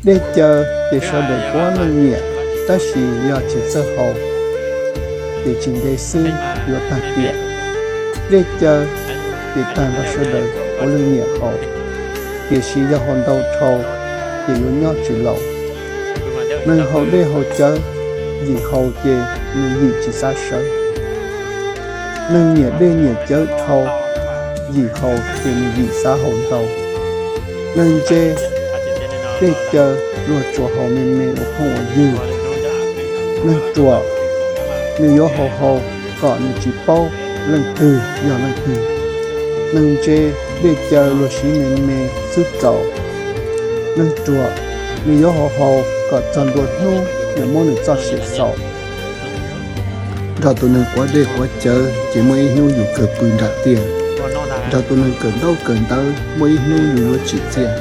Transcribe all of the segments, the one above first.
Dej caw ces sawv daws puav leej nyiam, tab sis yog tsis txawj haus ces tsis ntev xwb yuav tag tiam. Dej caw ces tag nrho sawv daws puav leej nyiam haus, tiam sis yog haus ntau dhau ces yuav nyob tsis laus. Neeg haus dej haus cawv yim haus ces nws yim tsis xav sawv. Neeg nyiam dej nyiam cawv dhau, yim haus ces nws yim xav haus ntau. Neeg ntse dej caw luag tsuas haus me me ua phooj ua ywg. Neeg ruam nws yuav haus haus kom nws tsis paub leej twg yog leej twg. Neeg ntse dej caw luag siv me me xwb txaus. Neeg ruam nws yuav haus haus kom txog ntua hnub nws muab nws txoj sia xaus. Nrog tus neeg quav dej quav cawv ces muaj ib hnub yus kawg pw nram tiaj. Nrog tus neeg kawm ntaub kawm ntawv muaj ib hnub yus yuav tsim txiaj.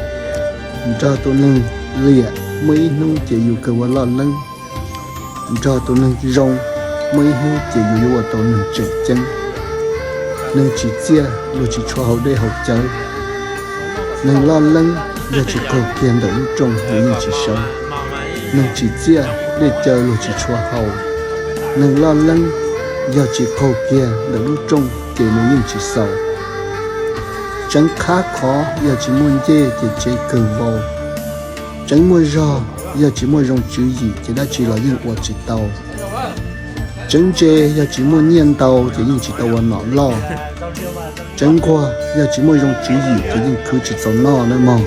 Nrog tus neeg liam muaj ib hnub ces yus kawg ua loj leeb. Nrog tus neeg zoo muaj ib hnub ces yus yuav ua tau neeg tseem ceeb. Neeg tsim txiaj luag tsis tshua haus dej haus cawv. Neeg loj leeb yog tsis qaug kiag ntawm lub rooj nws yeej tsis sawv. Neeg tsim txiaj dej caw luag tsis tshua haus. Neeg loj leeb yog tsis qaug kiag ntawm lub rooj ces nws yeej tsis xaus. Tseev qhab qhov yog tsis muaj ncej ces tsev kawg vau. Tseev muaj zog yog tsis muaj zoo tswv yim ces dab tsi los yeej ua tsis tau. Tseev ntse yog tsis muaj nyiaj ntau ces yeej tsis tau ua nom loj. Tseev nquag yog tsis muaj zoo tswv yim ces yeej khwv tsis txaus noj nawb mog.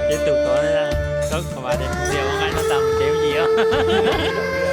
Ces tus ko, ko mas tias ua nqaij noj tas mus tsev ua yim os.